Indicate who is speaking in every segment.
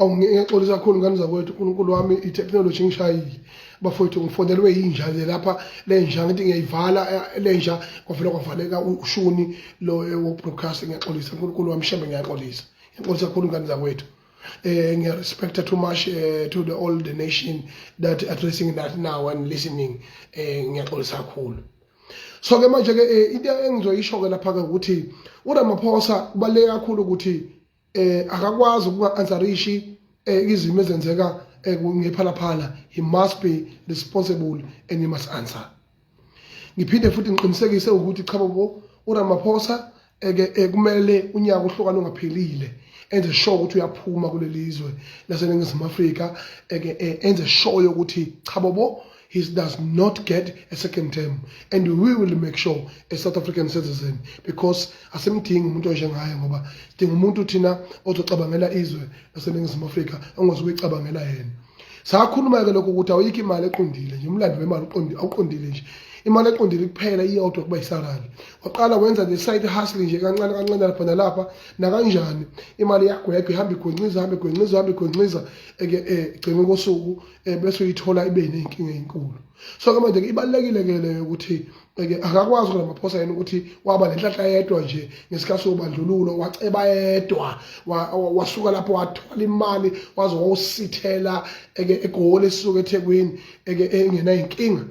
Speaker 1: Awu ngiyaxolisa kakhulu ngane zakwethu uNkulunkulu wami i-technology ngishayile bafowethu ngifonelwe yinja nje lapha le nja ngithi ngiyayivala eh, le nja kwavele kwavaleka ushuni lo eh, wo-broadcast ngiyaxolisa uNkulunkulu wami shembe ngiyaxolisa ngiyaxolisa kakhulu ngane zakwethu eh ngiyarespecta too much eh, to the all the nation that addressing that now and listening eh ngiyaxolisa kakhulu so ke manje ke eh, into engizoyisho ke lapha ke ukuthi uRamaphosa kubaluleke kakhulu ukuthi eh akakwazi ukunga-answerishi eh, izimo ezenzeka eh, ngephalaphala he must be responsible and he must answer ngiphinde futhi ngiqinisekise ukuthi cha bo uRamaphosa eke eh, kumele unyaka uhlukane ungaphelile enze sure ukuthi uyaphuma kuleli zwe laseNingizimu Afrika eke eh, enze sure ukuthi cha bobo he does not get a second term and we will make sure a South African citizen because asimdingi umuntu onjengaye ngoba sidinga umuntu thina ozocabangela izwe laseNingizimu Afrika ongazukuyicabangela yena sakhuluma-ke lokho ukuthi awuyikho imali eqondile nje umlando wemali awuqondile nje imali eqondile kuphela iyodwa kuba yisalari waqala wenza le side hustle nje kancane kancane lapha nalapha nakanjani imali iyagwegwa ihamba igwenciza ihamba igwenciza ihamba igwenciza eke eh, gcina kosuku eh, bese uyithola ibe ney'nkinga ey'nkulu so ke manje-ke ibalulekile-ke leyo ukuthi ke akakwazi uRamaphosa yena ukuthi waba nenhlanhla yedwa nje ngesikhathi sobandlululo waceba yedwa wasuka lapho wathola imali waze wawusithela eke eGoli esuka eThekwini eke engena inkinga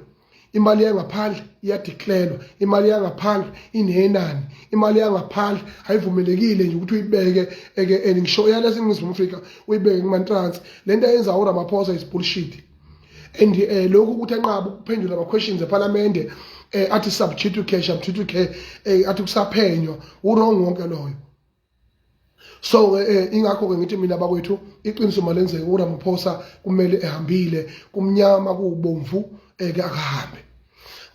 Speaker 1: imali yangaphandle iyadeclarewa imali yangaphandle inenani imali yangaphandle ayivumelekile nje ukuthi uyibeke eke and ngisho yalaseNingizimu Afrika uyibeke kumantransi lento ayenza uRamaphosa is bullshit and eh lokhu ukuthi anqabe ukuphendula ama questions eParliament eh athi substitute cash substitute care eh athi kusaphenywa uwrong wonke loyo so eh ingakho ke ngithi mina bakwethu iqiniso malenzeke uRamaphosa kumele ehambile kumnyama kubomvu eke akahambe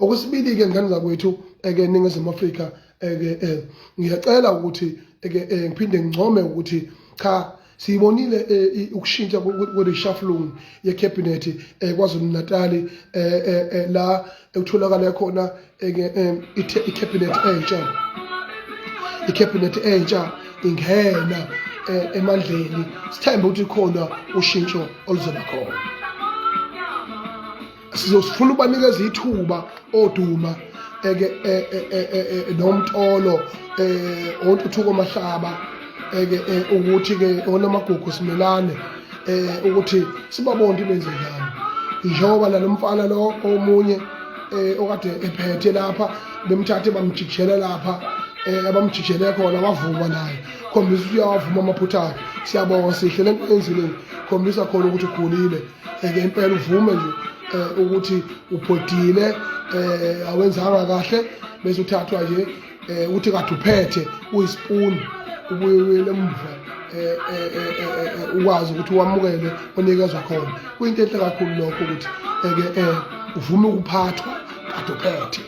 Speaker 1: okwesibili ke ngane zakwethu eke ningizimu Afrika eke eh, ngiyacela ukuthi eke eh, ngiphinde ngincome ukuthi cha Siyibonile eh, ukushintsha kwe-reshuffling ye-cabinet eh, KwaZulu-Natal eh, la ekutholakala khona i-cabinet entsha i-cabinet entsha ingena emandleni sithembe ukuthi khona ushintsho oluzoba khona sizofuna ukubanikeza ithuba oduma eke e, e, e, nomtolo eh ontuthuko mahlaba eke ukuthi ke onamagugu simelane eh ukuthi sibabone benze njani njengoba nalomfana lo omunye eh okade ephethe lapha bemthathe bamjikijela lapha eh abamjikijele khona wavuma naye khombisa ukuthi uyawavuma amaphutha akhe siyabonga sihle lento enzile khombisa khona ukuthi ugulile eke impela uvume nje eh, ukuthi uphodile eh, awenzanga kahle bese uthathwa nje eh, uthi kade uphethe uyispoon ubuye uyele emuva eh, eh, eh, ukwazi ukuthi wamukele onikezwa khona kuyinto enhle kakhulu lokho ukuthi eke uvume ukuphathwa kade uphethe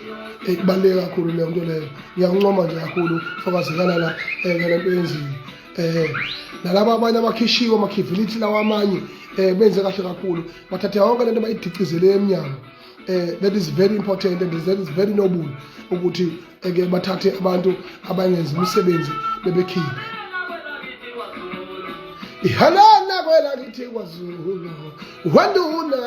Speaker 1: ibaluleke kakhulu leyo nto leyo ngiyakuncoma nje kakhulu fakazelana la ngale nto yenzile eh nalaba abanye abakhishiwe amakhivilithi lawa amanye eh benze kahle kakhulu bathathe yonke lento bayidicizele emnyango eh that is very important and that is very noble ukuthi eke bathathe abantu abangenza imisebenzi bebekhiphe ihalala kwela kithi kwaZulu wanduna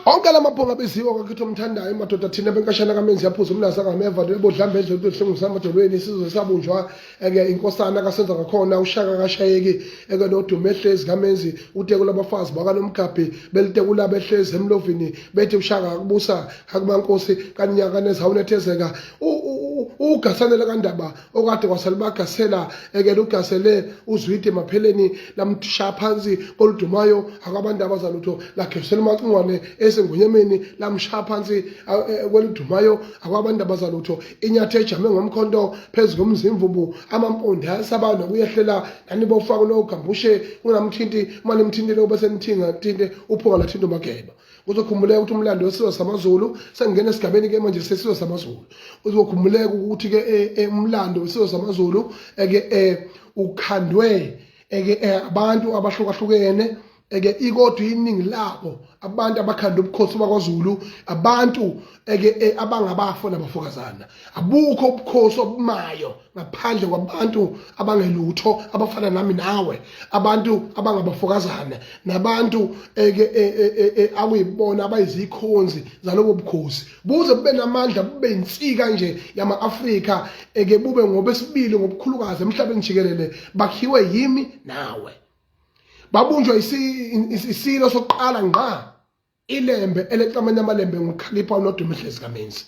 Speaker 1: Onke lamabhongo abiziwe kwakithi omthandayo madoda thina benkashana kamenzi yaphuza umlaza ngameva lebodlamba edlule buhlungu samadolweni isizwe sabunjwa eke inkosana kasenza ngakhona ushaka kashayeki eke nodume ehlezi kamenzi uteko labafazi bakanomgabhi belitekula behlezi emlovini bethi ushaka akubusa akubankosi kanyaka nezawunethezeka ugasanele kandaba okade kwasalibagasela ekele ugasele uzwide emapheleni lamshaya phansi koludumayo akwabantu abazalutho lagesela umacingwane esengonyemeni lamshaya phansi e, kweludumayo akwabantu abazalutho inyathi ejame ngomkhonto phezu komzimvubu amampunde ayasaba nokuyehlela nanibofaka logambushe ungamthinti uma nimthintile ube senithinga thinte uphunga lathinta umageba Kuzokhumbuleka ukuthi umlando wesizwe samaZulu sengingena esigabeni ke manje sesizwe samaZulu. Uzokhumbuleka ukuthi ke eh, eh, umlando wesizwe samaZulu eke eh, ukhandwe eke abantu abahlukahlukene eke ikodwa iningi labo abantu abakhanda ubukhosi bakwaZulu abantu eke eh, abangabafo nabafokazana abukho ubukhosi obumayo ngaphandle kwabantu abangelutho abafana nami nawe abantu abangabafokazana nabantu eke eh, eh, akuyibona abayizikhonzi zalobo bukhosi buze bube namandla bube insika nje yama-Afrika eke bube ngobesibili ngobukhulukazi emhlabeni jikelele bakhiwe yimi nawe babunjwa isilo sokuqala ngqa ilembe eleqamanye amalembe ngukhalipha unodumo ehlezi kamenzi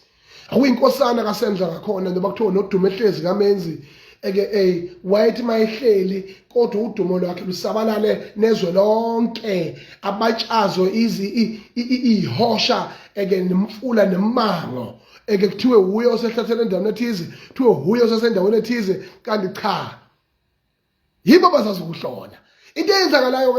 Speaker 1: akuyinkosana kasendla ngakhona njengoba kuthiwa unodumo ehlezi kamenzi eke ey wayethi mayehleli kodwa udumo lwakhe lusabalale nezwe lonke abatshazwe izi ihosha eke nemfula nemango eke kuthiwe wuye osehlathele endaweni ethize kuthiwe wuye osesendaweni ethize kanti cha yibo abazazi ukuhlola into eyenzakalayo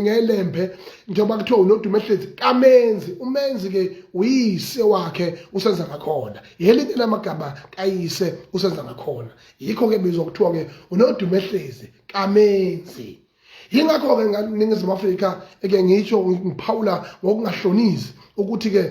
Speaker 1: ngelembe njengoba kuthiwa unodumo ehlezi kamenzi umenzi ke uyise wakhe usenza ngakhona yelinye lamagama kayise usenza ngakhona yikho ke bizwa kuthiwa ke unodumo ehlezi kamenzi yingakho ke nganingizimu Afrika eke ngitsho ngiphawula ngokungahlonizi ukuthi ke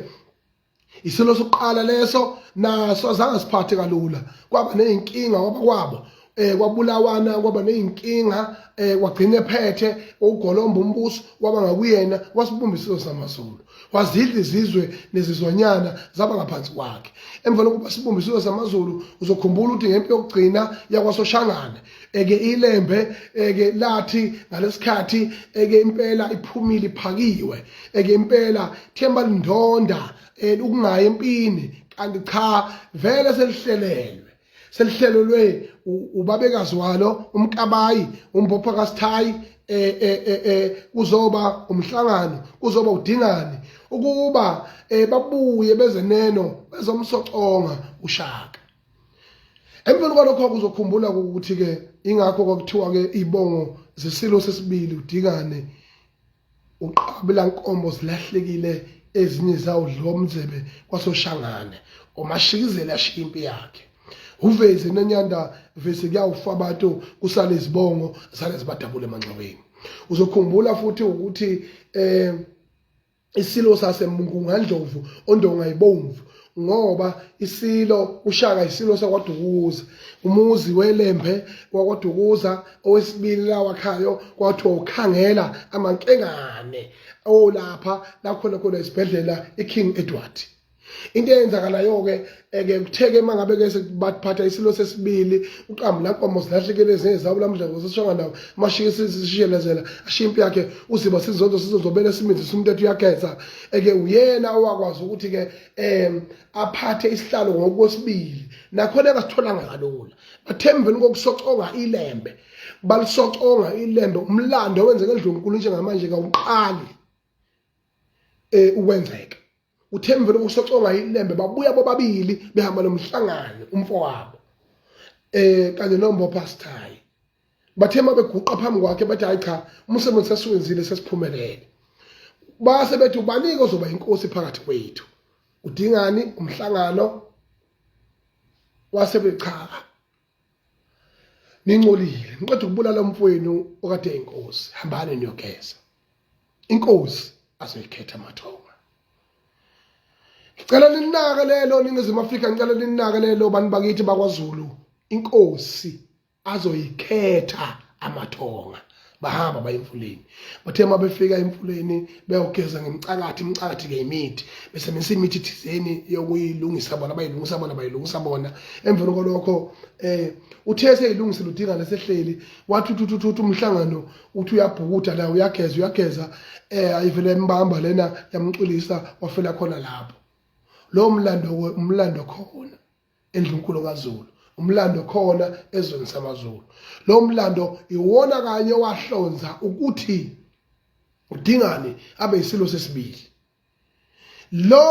Speaker 1: Isilo sokuqala leso naso azange siphathe kalula. Kwaba nezinkinga kwaba kwabo eh kwabulawana kwaba nezinkinga eh kwagcina ephethe ugolomba umbuso waba ngakuyena wasibumba isizwe samaZulu wazidla izizwe nezizwanyana zaba ngaphansi kwakhe emva lokuba sibumba isizwe samaZulu uzokhumbula ukuthi ngempi yokugcina yakwaSoshangane eke ilembe eke lathi ngalesikhathi eke impela iphumile iphakiwe eke impela Themba lindonda eh, ukungayi empini kanti cha vele selihlelelwe selihlelelwe ubabekazi walo umkabayi umbopha kaSithayi eh, eh, eh, eh kuzoba umhlangano kuzoba udingane ukuba eh, babuye bezeneno bezomsoconga ushaka emveni kwalokho kuzokhumbula ukuthi ke ingakho kwakuthiwa ke ibongo zesilo sesibili udingane uqabula nkomo zilahlekile ezinye zawudliwa umzebe kwasoshangane umashikizela ashiya impi yakhe uveze nenyanda vese kuyawufa abantu kusale izibongo zale zibadabule emanxeweni uzokhumbula futhi ukuthi eh isilo sasemngungandlovu ondonga ibomvu ngoba isilo ushaka isilo sakwaDukuza umuzi welembe wakwaDukuza owesibili la wakhayo kwathiwa ukhangela amankengane olapha la khona khona isibhedlela iKing Edward into eyenzakalayo-ke eke kutheke uma ngabe ke baphatha isilo sesibili uqambu lankomo zilahlekele ezinye zabo lamdla sesishonga nawo amashiye sishelezela ashiye impi yakhe uziba sizonzo sizozobela siminzi sumntetho uyageza eke uyena owakwazi ukuthi ke um aphathe isihlalo ngokwesibili nakhona akasitholanga kalula bathe emveni kokusoconga ilembe balisoconga ilembe umlando owenzeka endlunkulu njengamanje kawuqali um ukwenzeka uthe emveni kokusoconga ilembe babuya bobabili behamba nomhlangano umfowabo eh kanye nombopha sithayi bathe mabeguqa phambi kwakhe bathi hayi cha umsebenzi sesiwenzile sesiphumelele base bethi ubanike ozoba inkosi phakathi kwethu udingani umhlangano wase becha nincolile niqeda ukubulala umfowenu okade inkosi hambani niyogeza inkosi azoyikhetha amathonga ngicela ninake lelo ningizimu Afrika ngicela ninake lelo bantu bakithi bakwaZulu inkosi azoyikhetha amathonga bahamba baye emfuleni bathe uma befika emfuleni beyogeza ngemicakathi imicakathi ke imithi besebenzisa imithi thizeni yokuyilungisa bona bayilungisa bona bayilungisa bona emveni kwalokho eh uthe seyilungisile udinga lesehleli wathi uthi uthi umhlangano uthi uyabhukuda la uyageza uyageza eh ayivele embamba lena yamculisa wafela khona lapho lo mlando umlando khona endlunkulu kaZulu umlando khona ezweni samaZulu lo mlando iwona kanye wahlonza ukuthi udingane abe isilo sesibili lo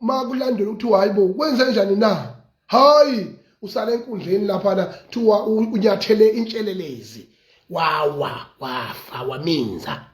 Speaker 1: makulandela ukuthi hayibo kwenze kanjani na hayi usale enkundleni laphana thiwa unyathele intshelelezi wawa wafa waminza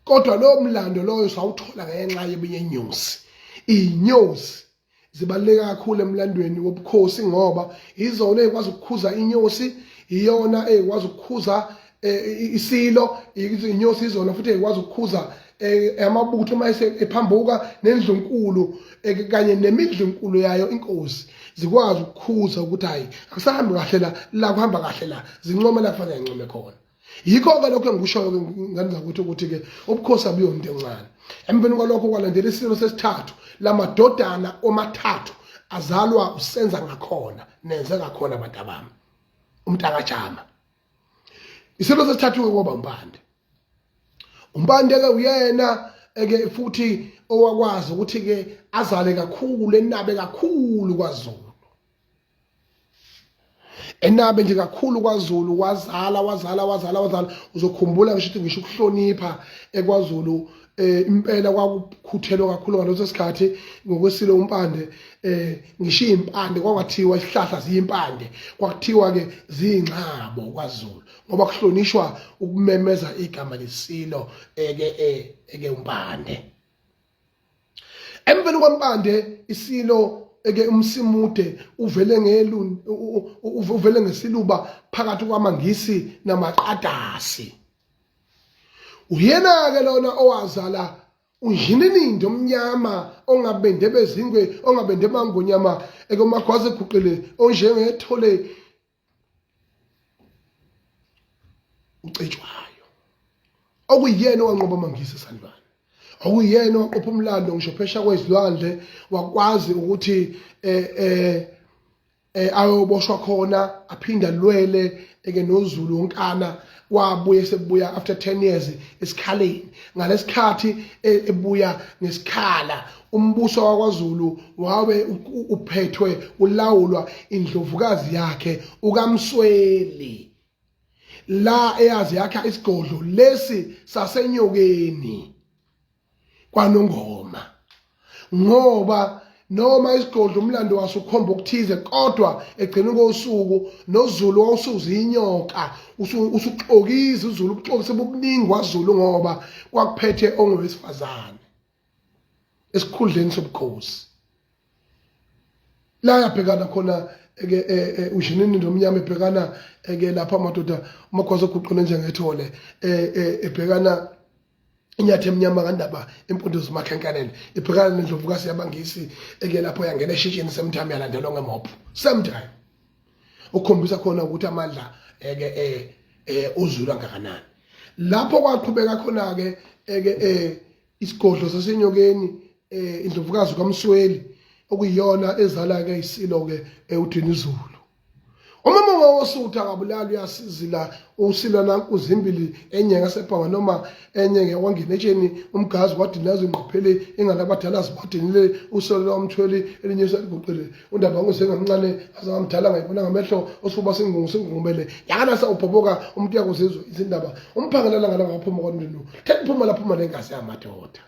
Speaker 1: Kodwa lowo mlando loyo sawuthola ngenxa yebinye inyosi. Inyosi zibaluleke kakhulu emlandweni wobukhosi ngoba izona ezikwazi ukukhuza inyosi, iyona ezikwazi ukukhuza eh, isilo, inyosi izona futhi ezikwazi ukukhuza eh, amabutho uma ephambuka nendlunkulu eh, kanye nemidlunkulu yayo inkosi zikwazi ukukhuza ukuthi hayi akusahambi kahle la la kuhamba kahle la zincome la kufanele ngincome khona. Yikho-ke lokho engikushoyo-ke ngane zakwethu ukuthi-ke ubukhosi abuyona into encane. Emveni kwalokho kwalandela isilo sesithathu lamadodana omathathu azalwa usenza ngakhona nenze ngakhona bantabami umntakajama. Isilo sesithathu-ke kwaba uMpande. Umpande-ke uyena eke futhi owakwazi ukuthi-ke azale kakhulu enabe kakhulu kwaZulu. Enabe nje kakhulu kwaZulu wazala wazala wazala wazala uzokhumbula ngisho ukuthi ngisho ukuhlonipha ekwaZulu eh impela kwakukhuthelwa kakhulu ngaleso sikhathi ngokwesilo umpande eh ngisho impande kwakuthiwa isihlahla ziyimpande kwakuthiwa ke ziyinxabo kwaZulu ngoba kuhlonishwa ukumemeza igama lesilo eke eh, eke umpande. Emveni kwaMpande isilo eke uMsimude uvele ngelu uvele ngesiluba phakathi kwamaNgisi namaqadasi. Uyena-ke lona owazala unjininindo omnyama ongabende bezingwe ongabende mangonyama eke umagwaza eguqile onjengethole ucetshwayo okuyiyena owanqoba amangisi esandlwane okuyiyena owaqopha umlando ngisho phesha kwezilwandle wakwazi ukuthi eh eh eh ayoboshwa khona aphinde alwele eke noZulu wonkana wabuye sebuya after 10 years esikhaleni ngalesikhathi e, ebuya ngesikhala umbuso wakwaZulu wabe uphethwe ulawulwa indlovukazi yakhe uKamsweli la eyazi yakha isigodlo lesi sasenyokeni kwaNongoma ngoba noma isigodlo umlando waso ukhomba okuthize kodwa egcina kosuku noZulu wawusuza inyoka usuxokiza uZulu ubuxoki sebubuningi kwaZulu ngoba kwakuphethe ongowesifazane esikhundleni sobukhosi la yabhekana khona ke eh, eh, ushinini nomnyama ebhekana ke lapha amadoda umakhosi oguqule njengethole eh, ebhekana inyathi emnyama kandaba impundu zimakhenkanene ibhekana nendlovukazi yabangisi eke lapho yangena eshishini same time yalandelwa ngemophu same time ukukhombisa khona ukuthi amandla eke eh, eh uZulu angakanani lapho kwaqhubeka khona ke eke eh isigodlo sasenyokeni eh indlovukazi kaMsweli okuyiyona ezala ke isilo ke uDinizulu Umama wawosuthu akabulali uyasizila usila nanku zimbili enye ngasebhanga noma enye ngekwangena etsheni umgazi wadinaza ingqophele ingane abadala zibadinile usolo lwamthweli elinye seliguqile undaba ngusengamncane azangamdala ngayibona ngamehlo osifuba singungu singungubele yakana sawubhoboka umuntu uyakuzizwa izindaba umphangelela ngala ngaphuma kwandunu thekuphuma laphuma lengazi yamadoda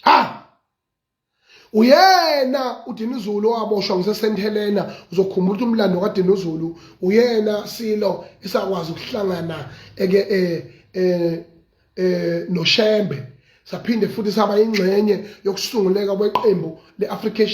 Speaker 1: ha Uyena uDinuzulu owaboshwa ngise-St Helena uzokhumbula ukuthi umlando kaDinuzulu uyena silo esakwazi ukuhlangana eke eh eh eh noShembe saphinde futhi saba ingxenye yokusunguleka kweqembu le-African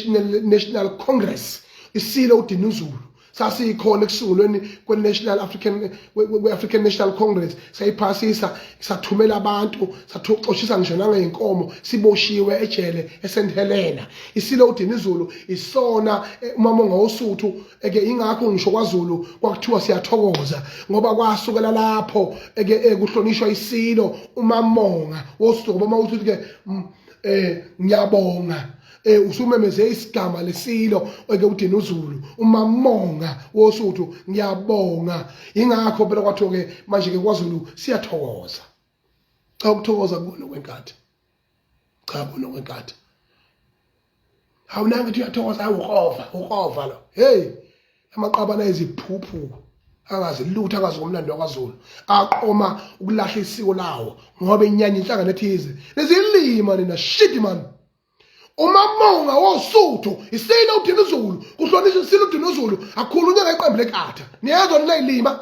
Speaker 1: National Congress isilo uDinuzulu sasikhona ekusungulweni kwe-National African kwe-African National Congress sayiphasisa sathumela abantu sathuxoshisa ngisho nangeyinkomo siboshiwe ejele eSt Helena isilo uDinizulu isona eh, uMamonga wosuthu eke ingakho ngisho kwaZulu kwakuthiwa siyathokoza ngoba kwasukela lapho eke eh, kuhlonishwa isilo uMamonga wosuthu ngoba uma uthi ke eh ngiyabonga eh usumemeze isigama lesilo eke uDinuzulu uMamonga wosuthu ngiyabonga ingakho phela kwathiwa ke manje ke kwaZulu siyathokoza cha ukuthokoza kubona kwenkathi cha kubona kwenkathi hawu nange uthi uyathokoza hawu ukrova ukrova lo hey amaqabana eziphuphu angazi lutho angazi ngomlando wakwaZulu aqoma ukulahla isiko lawo ngoba inyanya inhlangano ethize lezilima nina shit man umamonga wosuthu isilo uDinuzulu kuhlonishwa isilo uDinuzulu akhulunywe ngeqembu lekatha niyezwa nina ilima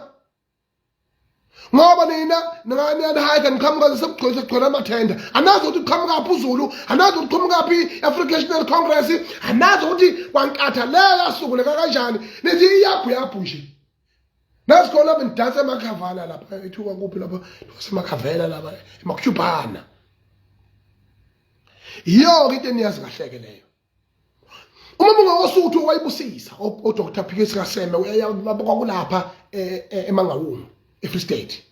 Speaker 1: Ngoba nina niyanihayiza niqhamuka sekugcwele sekugcwele amathenda. Anazi ukuthi uqhamukaphi uZulu, anazi ukuthi uqhamukaphi i-African National Congress, anazi ukuthi kwankatha leyo yasunguleka kanjani. Nithi iyabhu yabhu nje. Nazi khona lapha nidansa emakhavala lapha, ethuka kuphi lapha, semakhavela lapha, emakhubhana. Yiyo-ke into eniyazi kahle-ke leyo. Uma ungowosuthu wayibusisa uDr Phikisi Kaseme kwakulapha e, e, eMangaung eFree State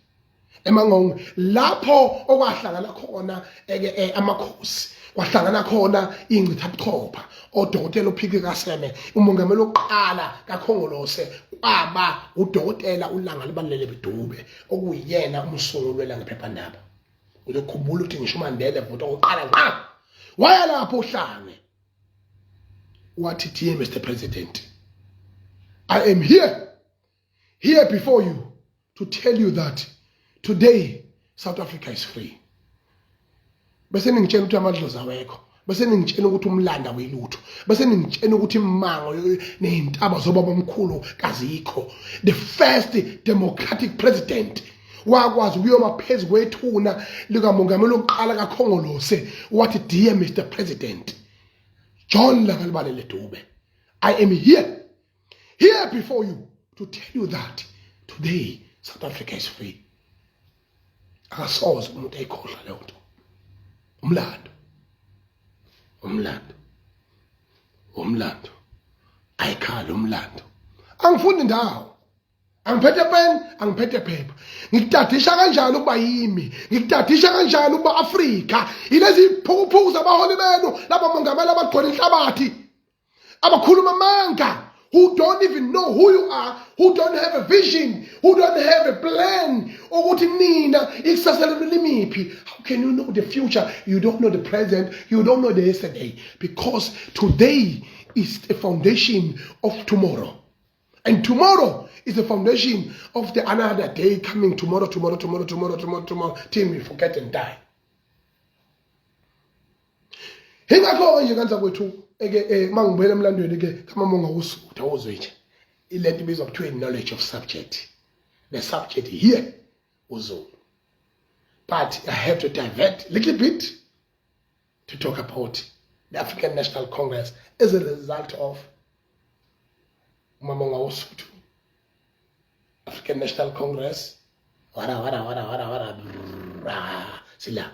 Speaker 1: eMangaung lapho okwahlangana khona eke e, amakhosi kwahlangana khona ingcithabuchopha odokotela uPhikisi Kaseme umongameli wokuqala kaKhongolose kwaba udokotela uLanga Libalele Dube okuyena umsunguli welanga phephandaba Uzokhumbula ukuthi ngisho uMandela evota okokuqala ngqa waya lapho uhlange wathi dear Mr President I am here before you to tell you that today South Africa is free bese ningitshela ukuthi amadlozi awekho bese ningitshela ukuthi umlanda welutho bese ningitshela ukuthi imango nezintaba zobaba omkhulu kazikho the first democratic president wakwazi ukuyoma phezu kwethuna likamongameli wokuqala kakhongolose wathi dear Mr President John Langalibalele Dube I am here before you to tell you that today South Africa is free akasoze umuntu ayikhohlwa leyo nto umlando umlando umlando ayikhala umlando angifundi ndawo angiphethe pen angiphethe phepha ngikutadisha kanjani ukuba yimi ngikutadisha kanjani ukuba Afrika ilezi phukuphuku zabaholi benu laba mongameli abagcwele inhlabathi abakhuluma amanga who don't even know who you are who don't have a vision who don't have a plan ukuthi nina ikusasa lenu limiphi how can you know the future you don't know the present you don't know the yesterday because today is the foundation of tomorrow and tomorrow is the foundation of the another day coming tomorrow tomorrow tomorrow tomorrow tomorrow tomorrow till we forget and die Ingakho-ke nje kanza kwethu eke eh, uma ngibuyela emlandweni ke kamamonga usutha wozwe nje ilento ibizwa kuthiwa knowledge of subject the subject here uZulu but I have to divert little bit to talk about the African National Congress as a result of umamonga wosuthu African National Congress wara wara wara wara wara sila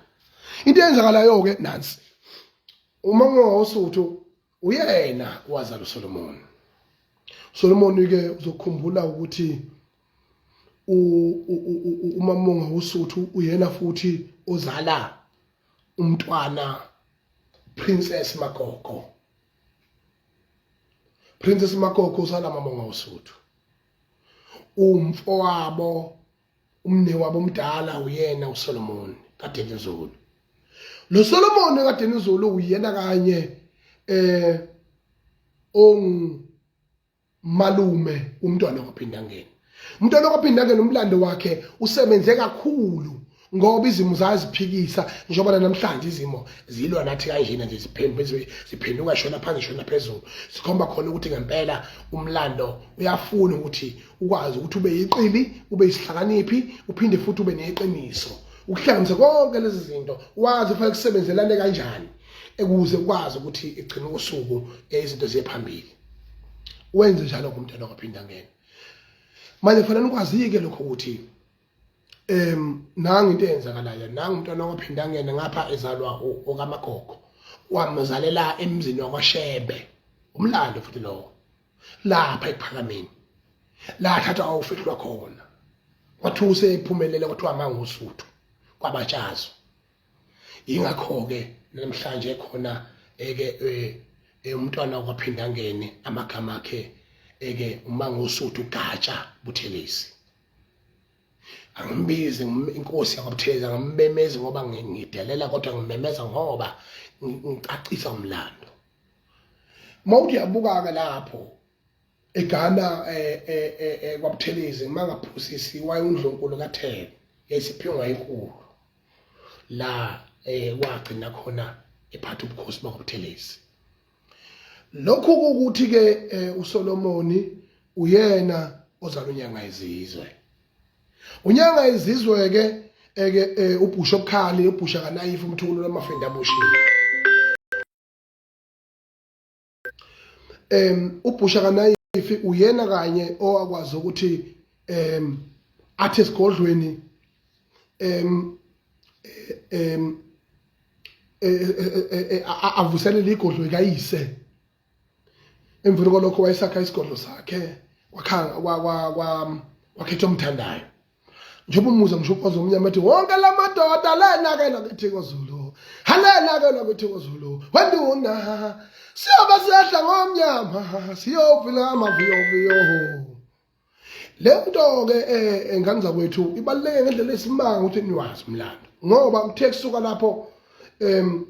Speaker 1: into eyenzakalayo ke nansi uma ngowosuthu uyena wazala uSolomon Solomon ke uzokhumbula ukuthi umamonga wosuthu uyena futhi ozala umntwana Princess Magogo Princess Magogo uzala mamonga wosuthu umfowabo umnewabo omdala uyena uSolomon kaDeni Zulu lo Solomon kaDeni Zulu uyena kanye eh ongu malume umntwana kwaphindangene umntwana kwaphindangene umlando wakhe usebenze kakhulu ngoba izimo zaziphikisa njengoba namhlanje izimo zilwa nathi kanjena nje ziphenduka shona phansi shona phezulu sikhomba khona ukuthi ngempela umlando uyafuna ukuthi ukwazi ukuthi ube yiqili ube isihlakaniphi uphinde futhi ube neqiniso ukuhlanganisa konke lezi zinto wazi kufanele kusebenzelane kanjani ukuze ukwazi ukuthi igcine usuku izinto ziye phambili wenze njalo ngomntwana kwaphinda ngene manje kufanele nikwazi-ke lokho ukuthi nangu into eyenzakalayo nangu umntwana waphinda ngene ngapha ezalwa okamagogo wamzalela emzini wakwaShembe umlando futhi lowo lapha ekuphakameni la thatha awufihlwa khona kwathiwa usephumelele kwathiwa mangusuthu kwabatshazo Yingakho-ke namhlanje khona eke eh, eh, umntwana wakwaPhindangene amagama akhe eke uMangosuthu Gatsha Buthelezi. Angimbizi inkosi yakwaButhelezi angimmemezi ngoba ngidelela kodwa ngimemeza ngoba ngicacisa umlando. Uma uthi uyabuka-ke lapho eGhana eh, eh, eh, eh kwaButhelezi mangaphosisi wayundlunkulu kaThebe yayisiphingwa inkulu la eh wagcina khona ephatha ubukhosi bakwaButhelezi lokhu ukuthi ke eh, uSolomoni uyena ozala unyanga izizwe. Unyanga izizwe ke eke eh, ubhusha obukhali ubhusha kanayifu umthukulu lamafenda abushile. Ubhusha kanayifi uyena kanye owakwazi ukuthi athi esigodlweni em em eh, eh, avuselele igodlo kayise. Emveni kwalokho wayesakha isigodlo sakhe wakhanga wakhetha omthandayo njengoba umuza ngisho ukwazi omnyama ethi wonke la madoda lena ke lakithi kwaZulu halena ke lakithi kwaZulu wenduna siyobe siyehla ngomnyama siyovila amaviyoviyo. Le nto-ke um ngane zakwethu ibaluleke ngendlela esimanga ukuthi niwazi umlando ngoba kuthe kusuka lapho um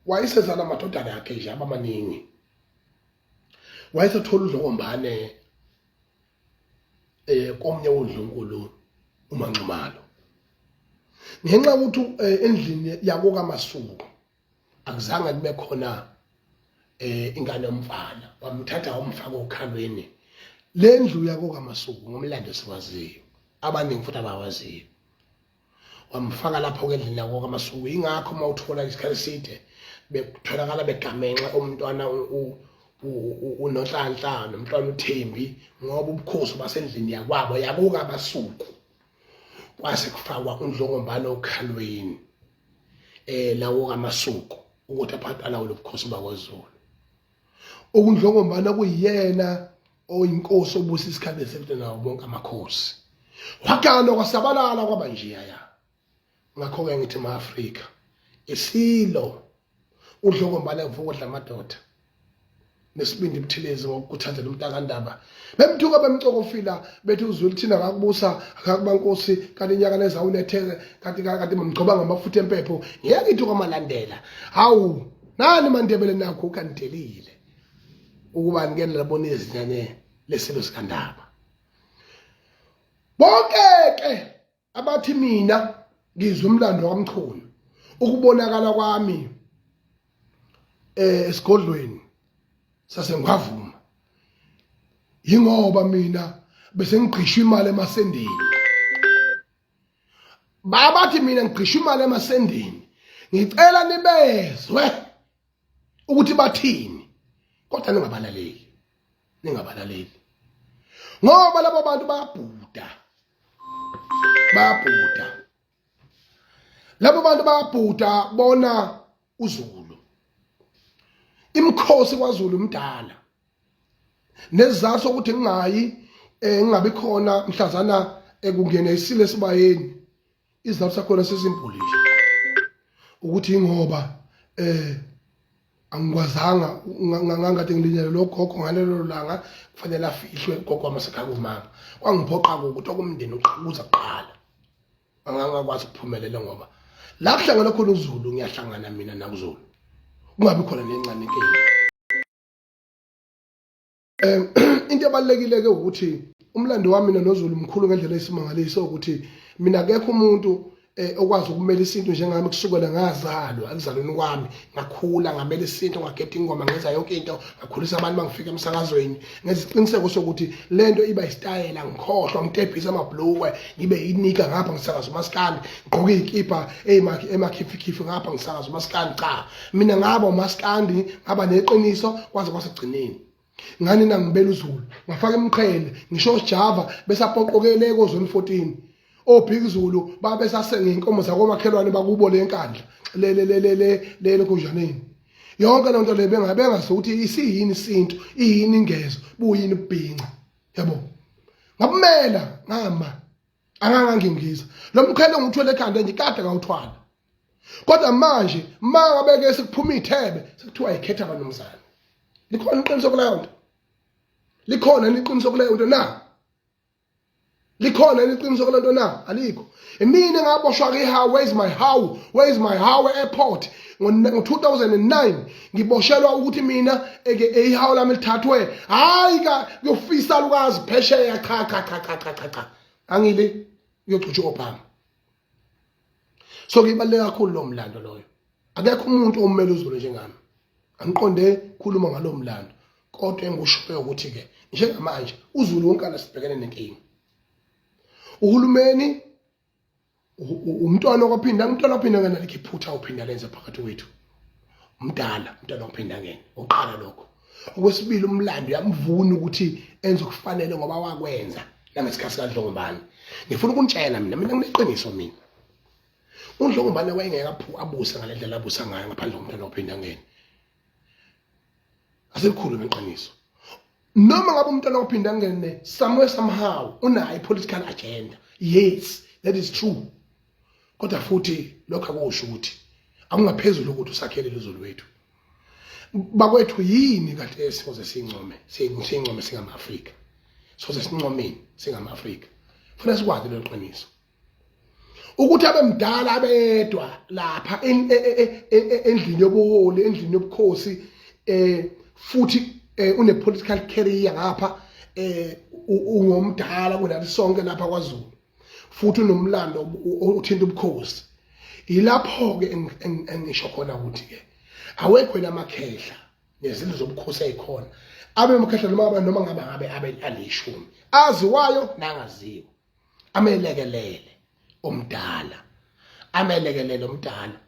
Speaker 1: wayesezala amadodana akhe nje abamaningi wayesethola udlokombane eh komnye wondlunkulu uManxumalo ngenxa yokuthi eh, endlini yakokaMasuku akuzange kube khona eh ingane yomfana wamthatha wamfaka okhalweni lendlu yakokaMasuku ngomlando esiwaziyo abaningi futhi abawaziyo wamfaka lapho ke endlini yako kaMasuku. Ingakho uma uthola isikhathi eside bekutholakala begamenxe umntwana uNonhlanhla nomntwana uThembi ngoba ubukhosi basendlini yakwabo yakukaMasuku kwase kufakwa uNdlongombane okhalweni eh lawo kaMasuku ukuthi aphathe alawule ubukhosi bakwaZulu. Okundlongombana kuyiyena oyinkosi obusa isikhathi eside nawo bonke amakhosi. Waganwa kwasabalala kwaba njeya. Ngakho-ke ngithi ma-Afrika isilo uDlokombane kuvuka amadoda nesibindi Buthelezi ngokukhuthazela umntakandaba bemthuka bemcokofila bethi uzwile thina akakubusa akakuba nkosi kanti inyaka leza unetheke kanti kanti mamgcoba ngamafutha empepho ngeke ithi kwamalandela hawu nani mandebele nakho ukandelile ukuba nike labona izinyane lesilo sikandaba bonke ke abathi mina ngizwe umlando kaMchunu ukubonakala kwami eh esigodlweni sasengwavuma yingoba mina bese ngigqishwa imali emasendeni babathi mina ngigqishwa imali emasendeni ngicela nibezwe ukuthi bathini kodwa ningabalaleli ningabalaleli ngoba laba bantu bayabhuda bayabhuda labo bantu bayabhuda bona uZulu imikhosi kwaZulu mdala nesizathu sokuthi ngingayi eh ngingabi khona mhlazana ekungena isile esibayeni izizathu sakhona sisimpuli nje ukuthi ingoba eh angikwazanga ngangade ngilinyele lo gogo ngalelo langa kufanele afihlwe ugogo wami sekhaya kumama kwangiphoqa ukuthi okumndeni uqhakuza kuqala angangakwazi ukuphumelela ngoba la kuhlangana khona uZulu ngiyahlangana mina nakuZulu kungabi khona nencane inkinga. Into ebalulekile ke ukuthi umlando wami mina noZulu mkhulu ngendlela esimangaliso ukuthi mina akekho umuntu eh okwazi ukumela isintu njengami kusukela ngazalwa ekuzalweni kwami ngakhula ngamela isintu ngageda ingoma ngenza yonke into ngakhulisa abantu bangifika emsakazweni ngeziqiniseko sokuthi lento iba isitayela ngikhohlwa ngitebhisa amabhlukwe ngibe inika ngapha ngisakaza umaskandi ngigqoke izikipa emakhifikhifi ngapha ngisakaza umaskandi cha mina ngaba umaskandi ngaba neqiniso kwaze kwasekugcineni ngani nangibela uZulu ngafaka imiqhele ngisho Java besapoqokele kozone 14 obhiki Zulu babe sasenga inkomo zakomakhelwane bakubo lenkandla le le le le le le lokunjaneni yonke lento le bengabe ukuthi isiyini isintu iyini ingezo buyini ubhinca yabo ngakumela ngama angangangingiza lo mqhele ngithwele ekhanda nje kade ngawuthwala kodwa manje mangabe ke sekuphuma ithebe sekuthiwa ikhetha abanomzana likhona iqiniso kuleyo nto likhona iqiniso kuleyo nto na likhona iqiniso kuleyo nto na alikho imina ngaboshwa ke how where is my how where is my how airport ngo-2009 ngiboshelwa ukuthi mina eke ihawu lami lithathwe hayi ka kuyofisa lukazi phesheya cha cha cha cha cha cha cha angile kuyogcotshwa u-Obama so kubaluleke kakhulu lo mlando loyo akekho umuntu omele uZulu njengami angiqonde khuluma ngalo mlando kodwa engikushoyo ukuthi ke njengamanje uZulu wonke sibhekene nenkinga. Uhulumeni umntwana kwaphinda umntwana waphinda ngena likhiputha uphinda lenze phakathi kwethu. Umdala umntwana waphinda ngena uqala lokho. Okwesibili umlando uyamvuna ukuthi enze okufanele ngoba wakwenza nangesikhathi kaDlongobane. Ngifuna ukunitshela mina mina ngineqiniso mina. UNdlongobane wayengeke abuse ngale ndlela abusa ngayo ngaphandle komntwana waphinda ngena. Aselikhulu iqiniso. Noma ngabe umntwana waphinda angene somewhere somehow unayo i-political agenda. Yes, that is true. Kodwa futhi lokho akusho ukuthi akungaphezulu ukuthi usakhele lezulu wethu. Bakwethu yini kahle esiyoze sincome, sincome singama-Afrika. Soze sincomeni singama-Afrika. Funa sikwazi lelo qiniso. Ukuthi abemdala abedwa lapha e, e, e, endlini yobuholi endlini yobukhosi eh futhi eh, une political career ngapha eh ungomdala kunathi sonke lapha kwaZulu futhi unomlando uthinta ubukhosi yilapho ke engisho khona ukuthi ke awekho lamakhehla nezindlu zobukhosi ezikhona abe amakhehla noma noma ngabe ngabe abe alishumi aziwayo nangaziwa amelekelele omdala amelekelele omdala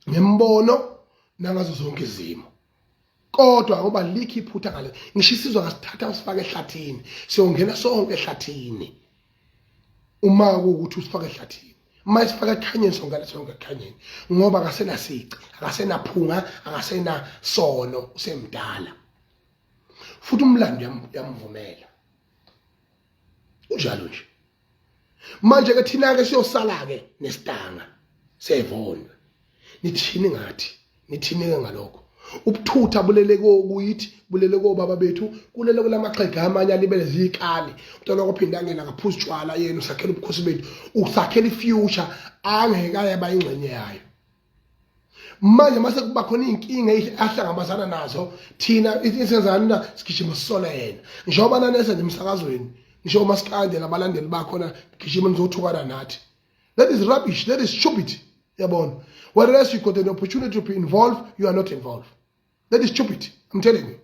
Speaker 1: ngembono nangazo zonke izimo kodwa ngoba likho iphutha ngale ngisho isizwe ngasithatha usifake ehlathini siyongena sonke ehlathini uma kuwukuthi usifake ehlathini uma isifaka ekukhanyeni songena sonke ekukhanyeni ngoba akasenasici akasenaphunga akasenasono usemdala futhi umlando uyamvumela Kunjalo nje. Manje ke thina ke siyosala ke nesitanga sevondwe. Nithini ngathi? Nithini ke ngalokho? Ubuthutha bulele kuyithi bulele kobaba bethu kulele kulamaxhega amanye alibele zikali umntwana wakho angena akaphuza utshwala yena usakhela ubukhosi bethu usakhela ifuture angeke ayaba ingxenye yayo manje mase kuba khona iy'nkinga ahlangabazana nazo thina isenzani na sigijima sisola yena njengoba nanese nje emsakazweni ngisho umasikande nabalandeli bakhona gijima nizothukana nathi that is rubbish that is stupid yabona whereas you got an opportunity to be involved you are not involved that is stupid i'm telling you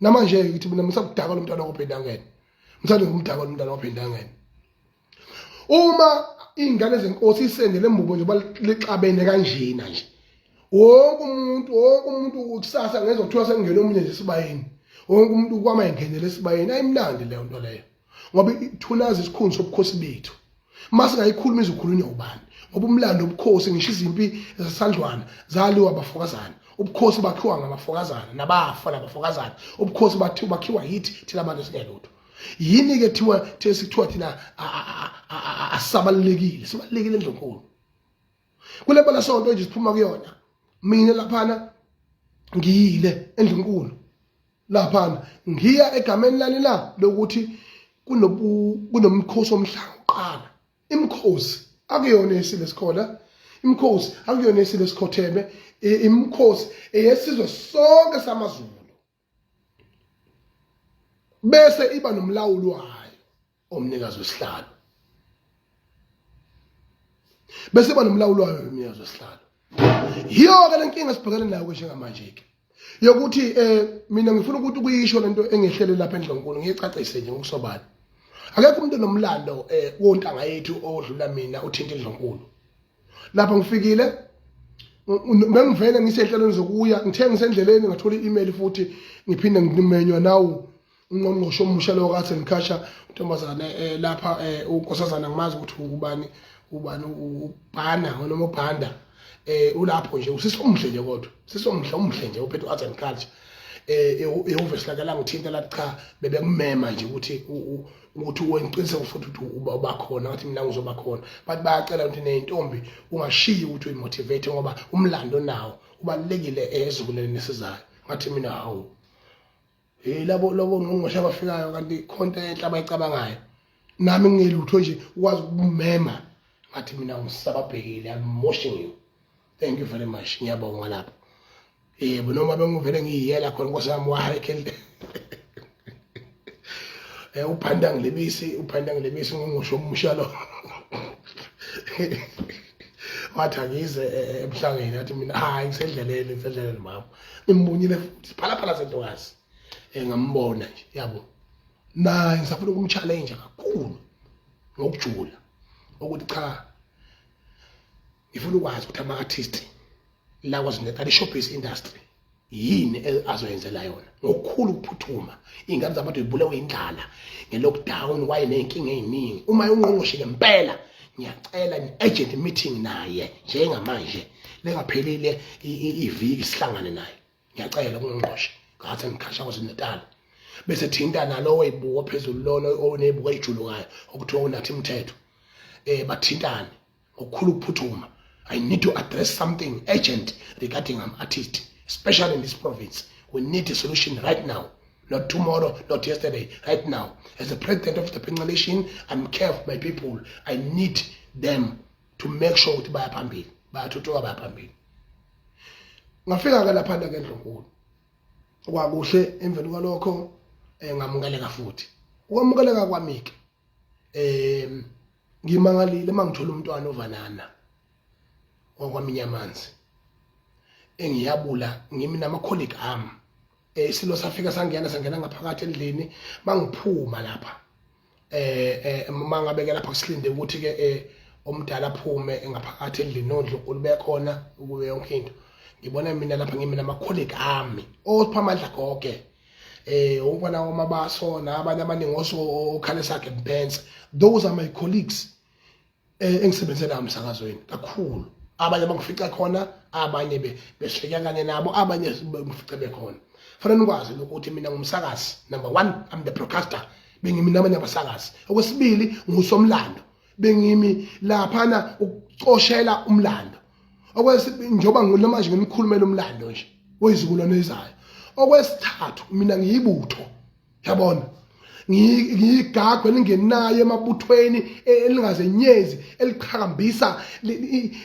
Speaker 1: namanje ngithi mina ngisakudaka lo mntwana waphindangene ngithanda ngumdaka lo mntwana waphindangene uma iy'ngane zenkosi isende lembubo nje lixabene kanjena nje wonke umuntu wonke umuntu kusasa ngezwa kuthiwa sekungena omunye nje esibayeni wonke umuntu kwama engenele esibayeni ayimnandi leyo nto leyo ngoba ithunaza isikhundla sobukhosi bethu uma singayikhuluma izokhulunywa ubani ngoba umlando wobukhosi ngisho izimpi zasandlwana zaliwa abafokazana ubukhosi bakhiwa ngamafokazana nabafa nabafokazana ubukhosi bakhiwa yithi thina abantu singelutho yini ke thiwa thina thina asabalulekile sibalulekile endlunkulu kule bala sonto nje siphuma kuyona mina laphana ngiyile endlunkulu laphana ngiya egameni lani la lokuthi kunobu kunomkhosi omhlanga uqala imikhosi akuyona esile sikhona imikhosi akuyona esile sikhotheme imikhosi eyesizwe sonke samaZulu bese iba nomlawuli wayo omnikazi wesihlalo bese iba nomlawuli wayo omnikazi wesihlalo yiyo-ke le nkinga sibhekene nayo ke njengamanje-ke yokuthi eh mina ngifuna ukuthi ukuyisho lento engehlele lapha endlonkulu ngiyicacise nje ngokusobala akekho umuntu onomlando eh wontanga yethu odlula mina uthinta indlonkulu lapha ngifikile bengivele ngisehlelweni zokuya ngithe ngisendleleni ngathola i-email futhi ngiphinde ngimenywa nawu ungqongqoshe omusha lo kathi ngikhasha untombazane eh, lapha eh, unkosazana ngimazi ukuthi ubani ubani ubhana noma ubhanda eh ulapho nje usisi omuhle nje kodwa usisi omuhle omuhle nje uphethe art and culture eh ehhovisi lakhe langithinta lathi cha bebekumema nje ukuthi ukuthi wenqiniseko futhi ukuthi uba khona ngathi mina ngizoba khona but bayacela ukuthi nezintombi ungashiyi ukuthi uyimotivate ngoba umlando nawo ubalulekile ezizukulwaneni esizayo ngathi mina hawu hey labo labo ngqongqoshe abafikayo kanti khonto enhle abayicabangayo nami ngingelutho nje ukwazi ukumema ngathi mina ngisababhekile i'm moshing you thank you very much ngiyabonga lapho yebo noma bengivele ngiyiyela khona nkosi yami wahayikhe eh uphanda ngilebisi uphanda ngilebisi ngungusho omusha lo wathi angize eh, eh, emhlangeni athi mina hayi ngisendleleni ngisendleleni mama ngimbonile futhi phalaphala sentokazi eh ngambona nje yabo naye ngisafuna ukumchallenge kakhulu ngokujula ukuthi cha, ngifuna ukwazi ukuthi ama-artist la KwaZulu-Natal, i-showbiz industry, yini azoyenzela yona ngokukhulu ukuphuthuma. Iy'ngane zabantu zibulewe indlala nge-lockdown, kwaye ney'nkinga ey'ningi. Uma ungqongqoshe ngempela, ngiyacela i-urgent meeting naye njengamanje, lengaphelile iviki, sihlangane naye. Ngiyacela kungqongqoshe ngathi ngikhasha KwaZulu-Natal, bese thinta nalowo oyibuko phezulu, lona onebuko ejulukayo okuthiwa uNathi Mthetho, bathintane ngokukhulu ukuphuthuma. I need to address something urgent regarding an artist, especially in this province. We need a solution right now, not tomorrow, not yesterday, right now. As the president of the Bhinca Nation, I'm care of my people. I need them to make sure ukuthi baya phambili, bayathuthuka, baya phambili. Ngafika ke laphana ke endlunkulu, kwakuhle. Emveni kwalokho ngamukeleka futhi. Ukwamukeleka kwami ke, ngimangalile mangithola umntwana ovanana wakwaMinyamanzi engiyabula ngimi nama colleague ami. Isilo safika, sangena, sangena ngaphakathi endlini. Mangiphuma lapha, mangabe ke lapha kusilinde ukuthi ke omdala aphume ngaphakathi endlini, nondlunkulu bekhona ukube yonke into, ngibona mina lapha ngimi nama colleague ami, oSiphamandla Goge, ubona oMabaso nabanye abaningi, oso okhale sakhe Mpense. Those are my colleagues engisebenze nabo emsakazweni kakhulu. Abanye bangifica khona, abanye besifika kanye nabo, abanye ngifice bekhona. Fanele nikwazi ukuthi mina ngumsakazi number 1, I'm the broadcaster, bengimi nabanye abasakazi. Okwesibili, ngusomlando, bengimi laphana ukucoshela umlando. Okwesibili, njengoba nginomanje ngimkhulumela umlando nje wezizukulwane ezayo. Okwesithathu, mina ngiyibutho, yabona, ngiyigagu elingenayo emabuthweni, elingazenyezi, eliqhakambisa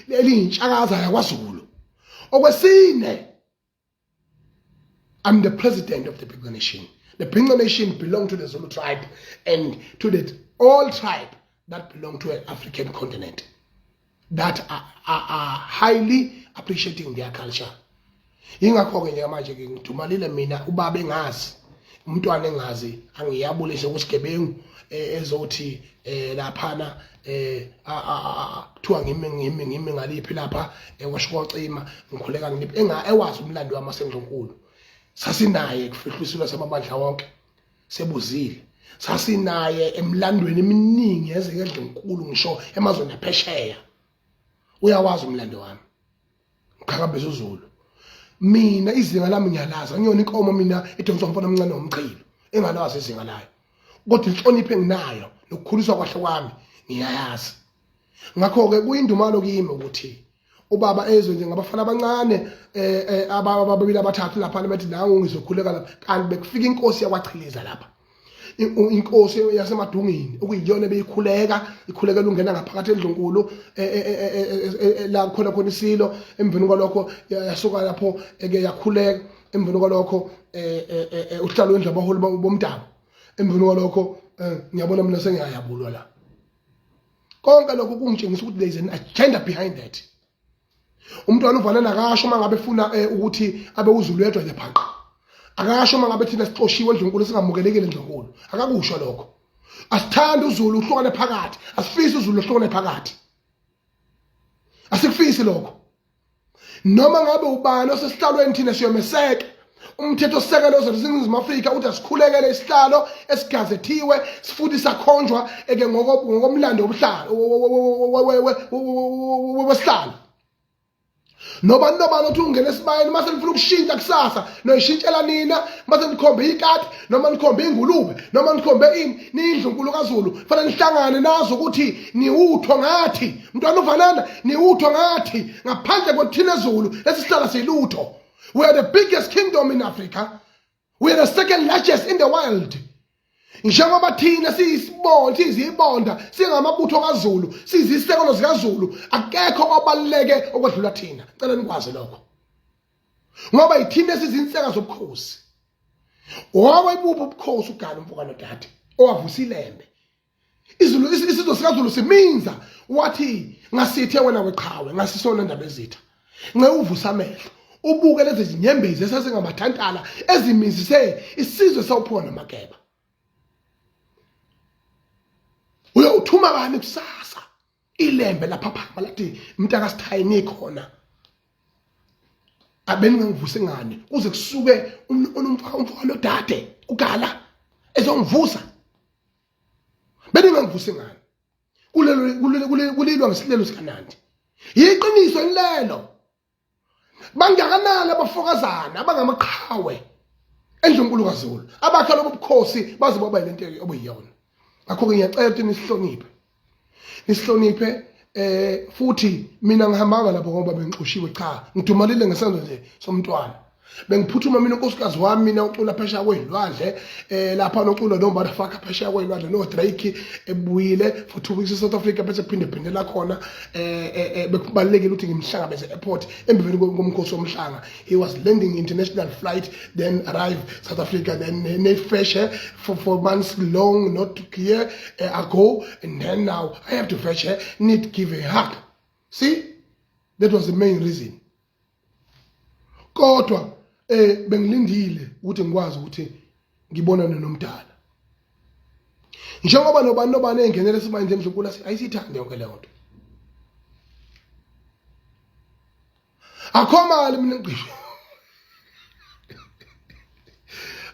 Speaker 1: eliyintshakaza yakwaZulu. Okwesine, I'm the president of the Bhinca Nation. The Bhinca Nation belong to the Zulu tribe and to the all tribe that belong to an African continent that are highly appreciating their culture. Ingakho-ke njengamanje ke ngidumalile mina, ubaba engazi, umntwana engazi, angiyabulise kusigebengu ezothi laphana kuthiwa ngimi ngaliphi lapha ekwashikocima, ngikhuleka ngiliphi, enga ewazi umlando wami wasendlunkulu. Sasinaye kufihlwisilo samabandla wonke, sebuzile, sasinaye emlandweni eminingi yezekendlunkulu, ngisho emazweni aphesheya. Uyawazi umlando wami, ngiqhakambisa uZulu. Mina izinga lami ngiyalazi, angiyona inkomo mina edonswa umfana omncane womchilo engalazi izinga layo, kodwa inhlonipho enginayo nokukhuliswa kwahle kwami ngiyayazi. Ngakho-ke kuyindumalo kimi ukuthi ubaba ezwe nje ngabafana abancane ababili abathathu lapha bethi nangu ngizokhuleka lapha, kanti bekufika inkosi yakwaChiliza lapha, inkosi yaseMadungini, okuyiyona ebeyikhuleka, ikhulekela ungena ngaphakathi endlunkulu la khona khona isilo. Emveni kwalokho yasuka lapho eke yakhuleka. Emveni kwalokho uhlalo wendlu abaholi bomdabu. Emveni kwalokho ngiyabona mina sengiyayabulwa la. Konke lokho kungitshengisa ukuthi there is an agenda behind that. Umntwana uvana nakasho uma ngabe efuna ukuthi abe uZulu yedwa nje phanqa, akasho uma ngabe thina sixoshiwe endlunkulu, singamukelekile endlunkulu, akakusho lokho. Asithandi uZulu uhlukane phakathi, asifisi uZulu uhlukane phakathi, asikufisi lokho. Noma ngabe ubani osesihlalweni, thina siyomeseka. Umthetho sisekelo waseNingizimu Afrika uthi asikhulekele isihlalo esigazethiwe futhi sakhonjwa eke ngokomlando wobuhlalo wesihlalo. Nobani nobani othi ungena esibayeni, mase nifuna ukushintsha kusasa, noyishintshela nina. Mase nikhombe ikati, noma nikhombe ingulube, noma nikhombe ini, niyindlunkulu kaZulu, fanele nihlangane nazo ukuthi niwutho ngathi. Mntwana uvanana, niwutho ngathi. Ngaphandle kwethina Zulu, lesi sihlala silutho. We are the biggest kingdom in Africa, we are the second largest in the world. Njengoba thina siyisibonda, siyizibonda, singamabutho kaZulu, siyizisekelo zikaZulu, akekho obaluleke okwedlula thina. Cela nikwazi lokho, ngoba yithina esizinseka zobukhosi. Wakwebuphi ubukhosi ugala umfoka nodade owavusa ilembe izulu, isizwe sikaZulu siminza, wathi ngasithe wena weqhawe, ngasisona ndaba ezitha nce uvusa amehlo ubuke lezi zinyembezi esezingabathantala ezimizise isizwe sawuphiwa namageba. Bewuthuma bani kusasa? Ilembe lapha phama lathi mntaka sithayini khona. Abeningangivuse ngani kuze kusuke umfaka umfaka lodade ugala ezongivusa. Beningangivuse ngani? Kulelo kulelo kulilwa ngesilelo sikaNandi. Yiqiniso lelo. Bangakanani abafokazana abangamaqhawe endlunkulu kaZulu abakha lobu bukhosi baze baba yilento obuyiyona. Ngakho-ke ngiyacela ukuthi nisihloniphe, nisihloniphe futhi mina ngihambanga lapho ngoba bengixoshiwe, cha, ngidumalile ngesenzo nje somntwana. Bengiphuthuma mina unkosikazi wami mina ucula phesheya kwey'lwandle lapha nocula no motherfucker phesheya kwey'lwandle no Drake ebuyile for 2 weeks e-South Africa bese kuphinde phindela khona bekubalulekile ukuthi ngimhlangabeze e-airport emveni komkhosi womhlanga. He was landing international flight then arrive South Africa then they fetch her for 4 months long not here ago and then now I have to fetch her, need give a hug. See, that was the main reason. Kodwa bengilindile ukuthi ngikwazi ukuthi ngibonane nomdala. Njengoba nobani nobani engenele esibayeni endlunkulu ayisithande yonke leyo nto. Akho mali mina ngisho.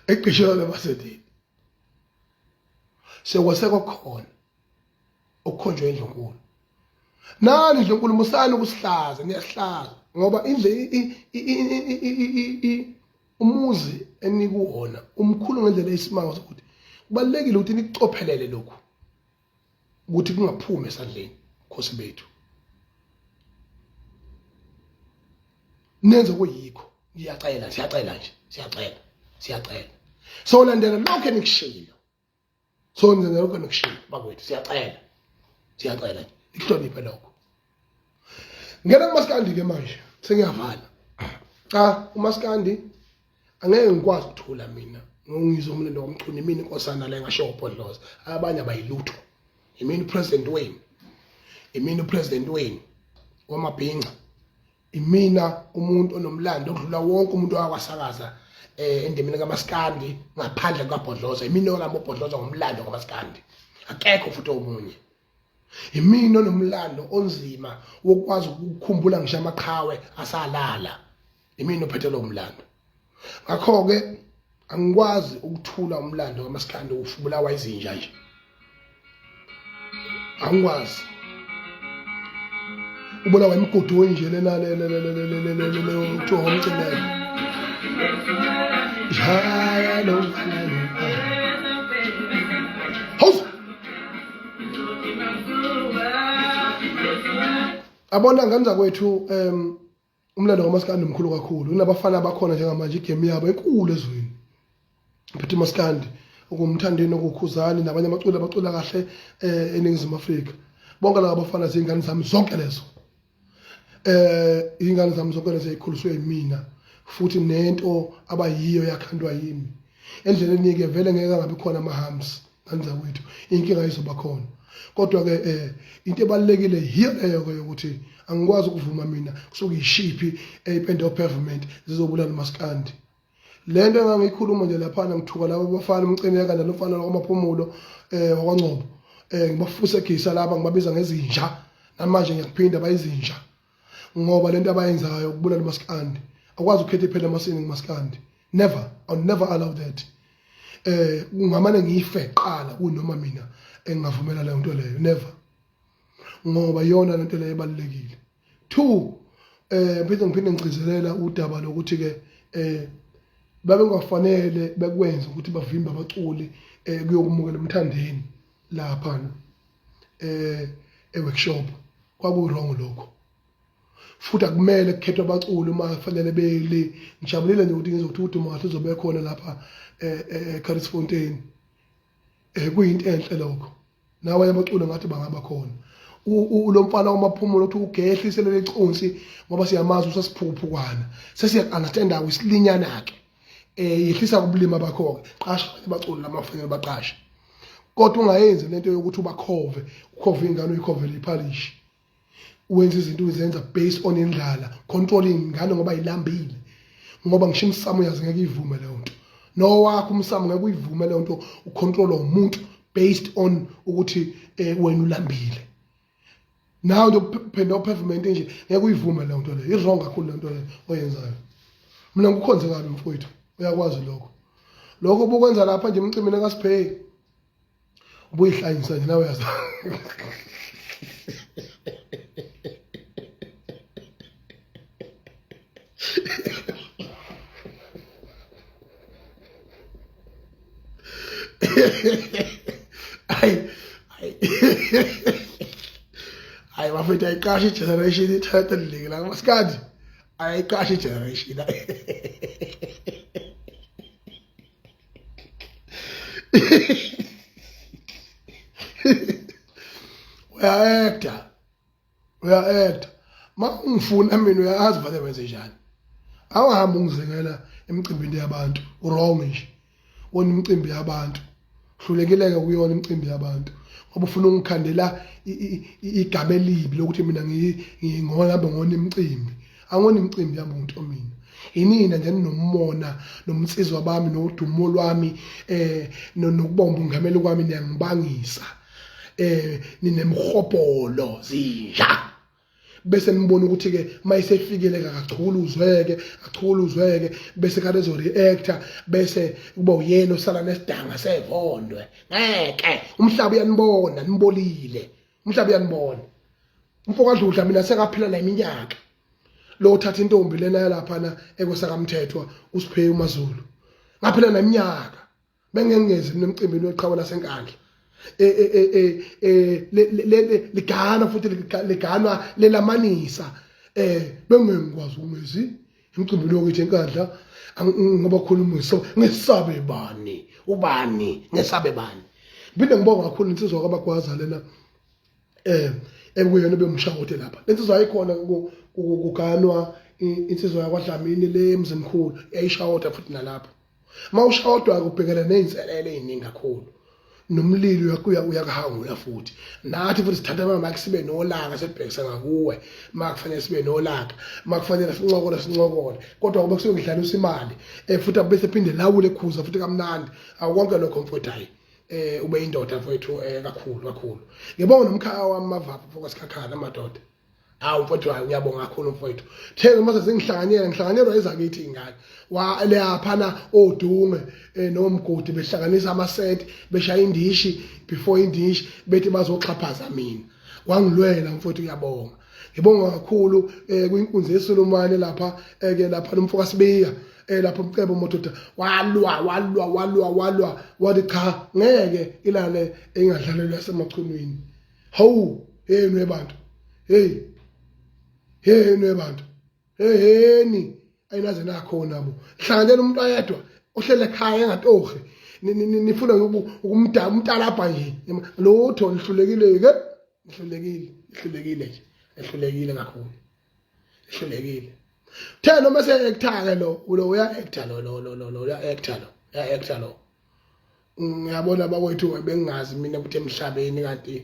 Speaker 1: Egqishelwa labasedini. Sekwasekokhona okukhonjwe indlunkulu. Nani indlunkulu musani ukusihlaza, niyasihlaza ngoba indle umuzi enikuwona umkhulu ngendlela eyisimanga sokuthi kubalulekile ukuthi nikucophelele lokhu ukuthi kungaphumi esandleni khosi bethu. Nenze okuyikho. Ngiyacela, siyacela nje, siyacela, siyacela. So landela lokho enikushilo. So ngenza lokho enikushilo bakwethu, siyacela. Siyacela nje. Nikuhloniphe lokho. Ngena kumaskandi ke manje, sengiyavala. Cha, umaskandi angeke ngikwazi ukuthula mina. Ngongizwa umlando womchunu imini inkosana le ngasho ubhodloza. Abanye abayilutho. Imini president wenu. Imini president wenu wamabhinca. Imina umuntu onomlando okudlula wonke umuntu owakwasakaza endimeni kaMaskandi ngaphandle kukaBhodloza. Imina olamba uBhodloza ngomlando kaMaskandi, akekho futhi omunye. Imina onomlando onzima wokwazi ukukhumbula ngisho amaqhawe asalala. Imina ophethe lowo mlando. Ngakho-ke angikwazi ukuthula umlando kaMaskandi ufubulawa izinja nje, angikwazi. Ubulawa imigudu nje lena le kuthiwa ngomcimelo. Shaya lo mfana lo. House. Abona ngane zakwethu umlando kaMaskandi mkhulu kakhulu. Kunabafana abakhona njengamanje igame yabo enkulu ezweni. Phethe uMaskandi ukumthandeni okukhuzani nabanye abaculi abacula kahle eNingizimu Afrika. Bonke laba bafana zingane zami zonke lezo. Ingane zami zonke lezo ezikhuliswe yimina futhi nento abayiyo yakhandwa yimi. Endleleni ke vele ngeke ngabe khona ama humps ngane zakwethu, inkinga izoba khona. Kodwa ke into ebalekile yiyo leyo ke yokuthi angikwazi ukuvuma mina kusuke ishiphi eyipende pavement zizobulala uMaskandi. Lento engangiyikhuluma nje lapha ngithuka laba bafana umcineka nalofana wakwaMaphumulo wakwaNgcobo ngibafusegisa laba ngibabiza ngezinja. Namanje ngiyakuphinda bayizinja ngoba lento abayenzayo ukubulala uMaskandi. Akwazi ukukhetha phela amasini kuMaskandi. Never, I'll never allow that. Kungamane ngife qala kunoma mina engingavumela leyo nto leyo, never. Ngoba iyona lento leyo ebalulekile. 2 ngiphinde ngigcizelela udaba lokuthi ke babengafanele bekwenze ukuthi bavimbe abaculi kuyokumukela umthandeni lapha e-workshop. Kwaku wrong lokho. Futhi akumele kukhethwe abaculi uma kufanele bele. Ngijabulile nje ukuthi ngizokuthi uDuma kahle uzobe khona lapha eCarisfontein. Kuyinto enhle lokho. Nawe abaculi ngathi bangaba khona. Lo mfana wamaphumulo uthi ugehlise leli consi ngoba siyamazi usasiphukupukwana. Sesiya understand isilinyana ke. Yehlisa ubulima bakho ke. Qasha abanye abaculi lamafanele baqashe. Kodwa ungayenzi lento yokuthi ubakhove, ukhove ingane uyikhovele iphalishi. Wenza izinto uzenza based on indlala, controlling ingane ngoba ilambile. Ngoba ngisho imsamo yazi ngeke ivume leyo nto. Nowakho umsamo ngeke uyivume leyo nto, ucontrol umuntu based on ukuthi wena ulambile. Nawe nje uphenda upavement nje ngeke uyivume leyo nto leyo, i-wrong kakhulu leyo nto leyo oyenzayo. Mina ngikukhonze kabi mfowethu, uyakwazi lokho. Lokho obukwenza lapha nje emcimbini kaSiphe ubuyihlanyisa nje nawe uyazi. Hayi hayi hayi bafethu, ayiqashe igeneration ithatha lilike la masikandi, ayiqashe igeneration. Uya-acta, uya-acta. Ma ungifuna mina uyazi vele wenze njani. Awuhambi ungizingela emicimbini yabantu, wrong nje. Wona imicimbi yabantu, hlulekileke kuyona imicimbi yabantu ngoba ufuna ungikhandela igama elibi lokuthi mina ngihambe ngona imicimbi. Angona imicimbi yamuntu mina. Inina nje ninomona nomnsizwa bami nodumo lwami nokubomba ungameli kwami, niyangibangisa. Ninemhobholo zinja. Bese nibona ukuthi ke mayisefikile akachukuluzweke, achukuluzweke bese kade ezo reactor, bese kuba uyena osala nesidanga sevondwe. Ngeke umhlaba uyanibona nibolile, umhlaba uyanibona. Umfokadludla mina sekaphila la iminyaka. Lo uthatha intombi lena yalapha na ekwesakamthethwa uSiphe uMaZulu. Ngaphila neminyaka bengengezi mina emcimbini weqhawe laseNkandla. Ligana futhi liganwa lelamanisa, bengengikwazi ukungezi emcimbini wokuthi eNkandla ngoba khuluma ngesabe bani ubani ngesabe bani. Ngiphinde ngibonga kakhulu insizwa kaBagwaza lena ekuyena obemshawude lapha. Lensizwa ayikhona kuganwa insizwa yakwaDlamini le emzimkhulu, yayishawuda futhi nalapho. Uma ushawudwa kubhekana nezinselele eziningi kakhulu, nomlilo uyakuhangula futhi. Nathi futhi sithatha amamaki sibe nolaka, sibhekisa ngakuwe uma kufanele sibe nolaka, uma kufanele sincokole sincokole, kodwa ngoba kusuke kudlalisa imali futhi bese phinde lawule khuza futhi kamnandi. Awukonke lokho mfowethu, hayi ube indoda mfowethu kakhulu kakhulu. Ngibonga nomkhaya wami Mavapha mfowethu Sikhakhane amadoda. Hawu mfowethu, hayi ngiyabonga kakhulu mfowethu. Thenga mase sengihlanganyela, ngihlanganyelwa ezakithi ingane. Wa leyaphana odunge nomgodi behlanganisa amasenti, beshaya indishi before indishi bethi bazoxhaphaza mina. Wangilwela mfowethu, ngiyabonga. Ngibonga kakhulu kwinkunzi yeSulumane lapha ke lapha nomfoka Sibiya lapho umcebo madoda walwa walwa walwa walwa wathi cha ngeke ilale engadlalelwa yasemachunwini. Hawu hey nwebantu, hey hey nwebantu, hey heni ayinaze nakhona bo. Hlanganela umuntu ayedwa ohlele ekhaya engatohi, nifuna ukumda umtalabha nje lutho, nihlulekile ke, nihlulekile, nihlulekile nje, nihlulekile kakhulu, nihlulekile. The noma se actor ke lo lo uya actor lo lo lo lo uya actor lo uya actor lo. Ngiyabona bakwethu bengingazi mina ukuthi emhlabeni kanti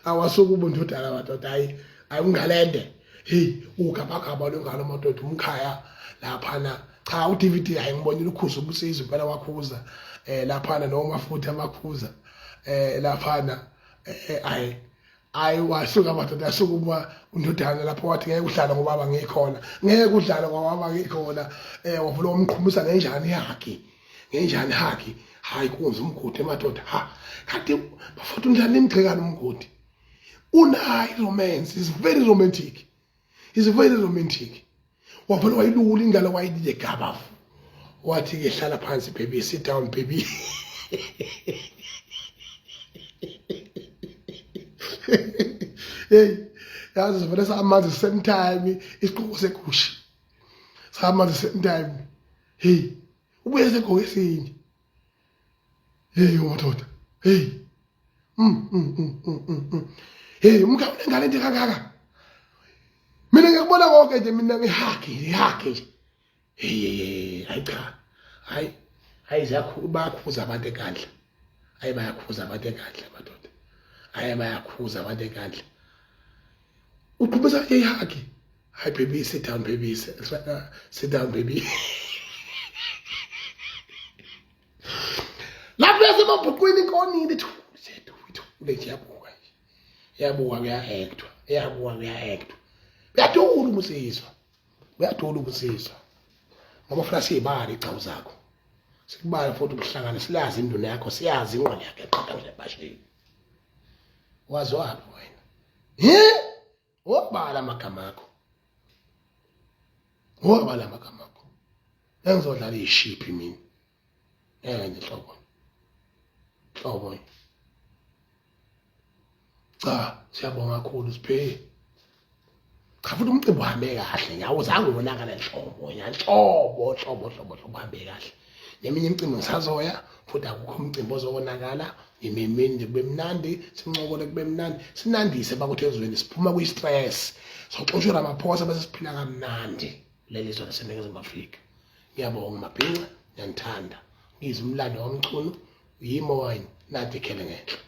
Speaker 1: awasuka ubuntu udala madoda. Hayi hayi ungalende, hey ugabagaba lengalo madoda umkhaya laphana. Cha uDVD hayi ngibonile ukhuza ubusizo impela wakhuza laphana noma futhi amakhuza laphana hayi hayi wasuka madoda, asuka uma undodana lapho wathi ngeke udlale ngoba ngikhona, ngeke udlale ngoba ngikhona. Wavula wamqhumisa ngenjani yakhe, ngenjani yakhe. Hayi kunze umgodi madoda, ha kanti bafowethu njani nimgxekana umgodi. Unayo romance, is very romantic, is very romantic. Wavele wayilula ingalo wayidile gabafu, wathi ke hlala phansi baby, sit down baby. Hey yazi sivele samanzi same time isiqoko segushi samanzi same time. Hey ubuye segqoke esinye. Hey madoda, hey hey umkhaya unengane nje kangaka. Mina ngiyakubona konke nje, mina ngihage ngihage nje. Hey hayi cha hayi hayi ziyakhu bayakhuza abantu enkandla, hayi bayakhuza abantu enkandla madoda, hayi bayakhuza abantu enkandla. Uqhubisa nje ihagi, hayi baby sit down baby, sit down baby. emabhukwini konile thule nje yabuka nje yabuka kuya-actwa yabuka kuya-actwa uyadula umusizwa uyadula umusizwa ngoba funa siyibale iy'gcawu zakho sikubale futhi ubuhlangane silazi induna yakho siyazi ingqondo yakho eqeda nje ebashini wazi waphi wena he wobala amagama akho wobala amagama akho engizodlala ishiphi mina ngeke nje hlobo hlobo cha siyabonga kakhulu siphe cha futhi umcimbi uhambe kahle nyawo zange ubonakala nhlobo nyanhlobo hlobo hlobo hlobo uhambe kahle neminye imicimbi ngisazoya futhi akukho umcimbi ozobonakala ngimemini nje kube mnandi sincokole kube mnandi sinandise bakuthi ezweni siphuma kwi-stress soxosha uramaphosa bese siphila kamnandi leli zwe laseningizimu afrika ngiyabonga mabhinca ngiyanithanda ngizwe umlando wamchunu yimo wine nathi ikhele ngenhla.